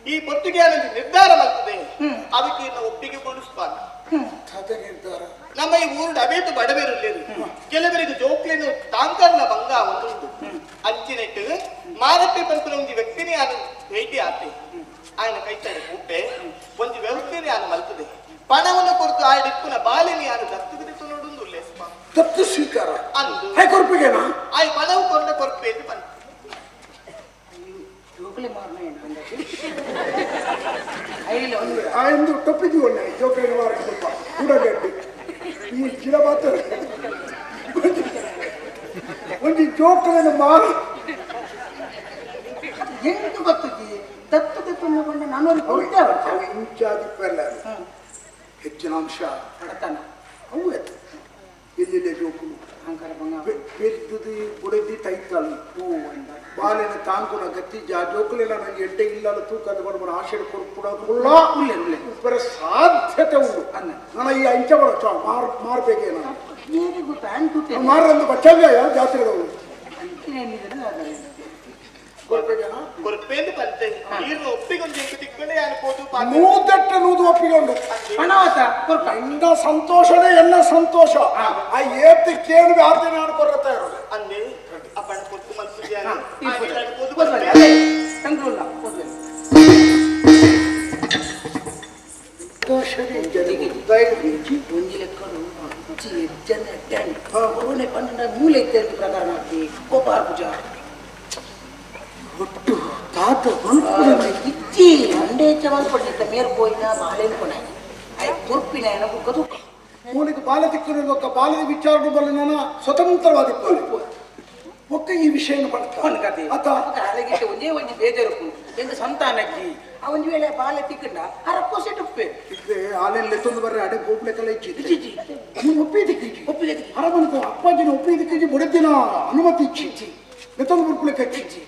ಈ ಪೊತ್ತಿಗೆ ನಿರ್ಧಾರ ಮಾಡ್ತದೆ ಅದಕ್ಕೆ ಇನ್ನು ಒಪ್ಪಿಗೆ ಕೊಡು ಸ್ವಾಮಿ ನಿರ್ಧಾರ ನಮ್ಮ ಈ ಊರು ಅವೇತು ಬಡವೇರುಲ್ಲೇರು ಕೆಲವರಿಗೆ ಜೋಕ್ಲೇನು ತಾಂಕರ್ನ ಭಂಗ ಒಂದುಂಟು ಅಂಚಿನೆಟ್ಟು ಮಾರಪ್ಪೆ ಪಂಪುನ ಒಂಜಿ ವ್ಯಕ್ತಿನೇ ಆನು ಭೇಟಿ ಆತೆ ఆయన ಕೈತಡೆ ಕೂಪೆ ಒಂಜಿ ವ್ಯವಸ್ಥೆನೇ ಆನು ಮಲ್ತದೆ ಪಣವನ್ನು ಕೊರತು ಆಯ್ದ ಇಪ್ಪುನ ಬಾಲಿನಿ ಆನು ದತ್ತು ನೋಡುಂದು ಉಲ್ಲೇಸ್ಪ ದತ್ತು ಸ್ವೀಕಾರ ಅಂದು ಹೈ ಕೊರ್ಪಿಗೆನಾ ಆಯ್ ಪಣವು ಕೊರ್ನ ಕೊರ್ಪೆ ಅಂತ ಬಂತು ಜೋಕುಲೆ ಮಾರನ ಏನು ಆ ಎಂದು ಟೊಪ್ಪಿಗೆ ಒಳ್ಳೆ ಜೋಕಲಿನ ವಾರಕ್ಕೆ ಸ್ವಲ್ಪ ಕೂಡಗಡ್ಡಿ ಈ ಗಿಡ ಮಾತ್ರ ಒಂದು ಜೋಕಲಿನ ಮಾರು ಎಂಟು ಗೊತ್ತಿದ್ದಿ ದತ್ತು ದತ್ತು ಕೊಂಡು ನಾನು ಕೊಡ್ತೇ ಅವು ಇಂಚಾದಿಪ್ಪಲ್ಲ ಹೆಚ್ಚಿನ ಅಂಶ ಬಡತನ ಅವು ಎಲ್ಲೆಲ್ಲೇ ಜೋಕುಲು ಅಹಂಕಾರ ಭಂಗ ಪೆದ್ದುದು ಬುಡದಿ ತೈತಲ್ ಬಾಲಿನ ತಾಂಕುನ ಗತಿ ಜಾ ಜೋಕುಲೆಲ್ಲ ನನಗೆ ಎಡ್ಡೆ ಇಲ್ಲ ತೂಕದ ಬಡಬಡ ಆಶೆ ಕೊರ್ಪುಡ ಕುಳ್ಳ ಉಲ್ಲೆ ಉಲ್ಲೆ ಉಪ್ಪರ ಸಾಧ್ಯತೆ ಉಂಟು ಅನ್ನ ನನ್ನ ಈ ಅಂಚ ಬಡ ಮಾರ್ ಮಾರ್ಬೇಕೇ ನಾನು ಏನೇ ಗೊತ್ತಾ ಅಂಟುತ್ತೆ ಮಾರಂದು ಬಚ್ಚವ್ಯ ಜಾತ್ರೆದವರು ಅಂಚಿನ ಕೊರ್ಪೇಗೇನಾ ಕೊರ್ಪೇಂದು ಬಂತೆ ನೀರ್ನ ಒಪ್ಪಿಗೊಂದು ಎಂಕು ತಿಕ್ಕಳೆ ಅನ್ಬೋದು ನೂದೆಟ್ಟ ನೂದು ಒಪ್ಪಿಗೆ ಉಂಟು ಹಣವತ ಕೊರ್ಪ ಎಂದ ಸಂತೋಷನೇ ಎಲ್ಲ ಸಂತೋಷ ಆ ಏತಿ ಕೇಳುವೆ ಆತ ನಾನು ಕೊರತಾ ಇರೋದು ಅಂದೆ ಅಪ್ಪಣ ಕೊರ್ಪು ಮನ್ಸು ತಂಗ್ಳುಲ್ಲ ಹೋದ್ವೆ ಒಂಜಿ ಲೆಕ್ಕಡು ಅಜ್ಜಿ ಎಜ್ಜನ ಟೆನ್ ಕೊರೋನೆ ಪನ್ನಡ ಮೂಲೆ ಇತ್ತೆಂದು ಪ್ರಕರಣ ಹಾಕಿ ಕೋಪಾರ್ ಪೂಜಾ ಒಟ್ಟು ತಾತ ಇಚ್ಚಿ ಮಂಡೇ ಚವಲ್ ಪಟ್ಟಿದ್ದ ಮೇರ್ ಪೋಯಿನ ಬಾಳೆನ್ ಕೊನಾಯಿ ಆಯ್ ಕೊರ್ಪಿನ ಏನకు ಕದು ಮೂಲಿಗೆ ಬಾಲ ತಿಕ್ಕುನ ಒಕ್ಕ ಬಾಲದ ವಿಚಾರಣೆ ಬಲ್ಲ ನಾನು ಸ್ವತಂತ್ರವಾದ ಒಕ್ಕ ಈ ವಿಷಯನ ಪಣ್ಕತಿ ಆತ ಅಲಗಿಟ್ಟು ಒಂದೇ ಒಂಜಿ ಬೇಜಾರು ಎಂದು ಸಂತಾನಜ್ಜಿ ಆ ಒಂಜಿ ವೇಳೆ ಬಾಲೆ ತಿಕ್ಕಂಡ ಅರ ಕೋಸೆಟುಪ್ಪೆ ಇದ್ರೆ ಆಲೆಲ್ಲ ಎತ್ತೊಂದು ಬರ್ರೆ ಅಡೆ ಗೋಪ್ಲೆಕಲ್ಲ ಇಚ್ಚಿ ಇಜ್ಜಿ ನೀವು ಒಪ್ಪಿದ್ದಕ್ಕೆ ಒಪ್ಪಿಗೆ ಅರಮನೆ ಅಪ್ಪಾಜಿನ ಒಪ್ಪಿದ್ದಕ್ಕೆ ಬುಡದಿನ ಅನುಮತಿ ಇಚ್ಚಿ ಎತ್ತೊಂದು ಬರ್ಪುಲೆಕ್ಕ ಇಚ್ಚಿ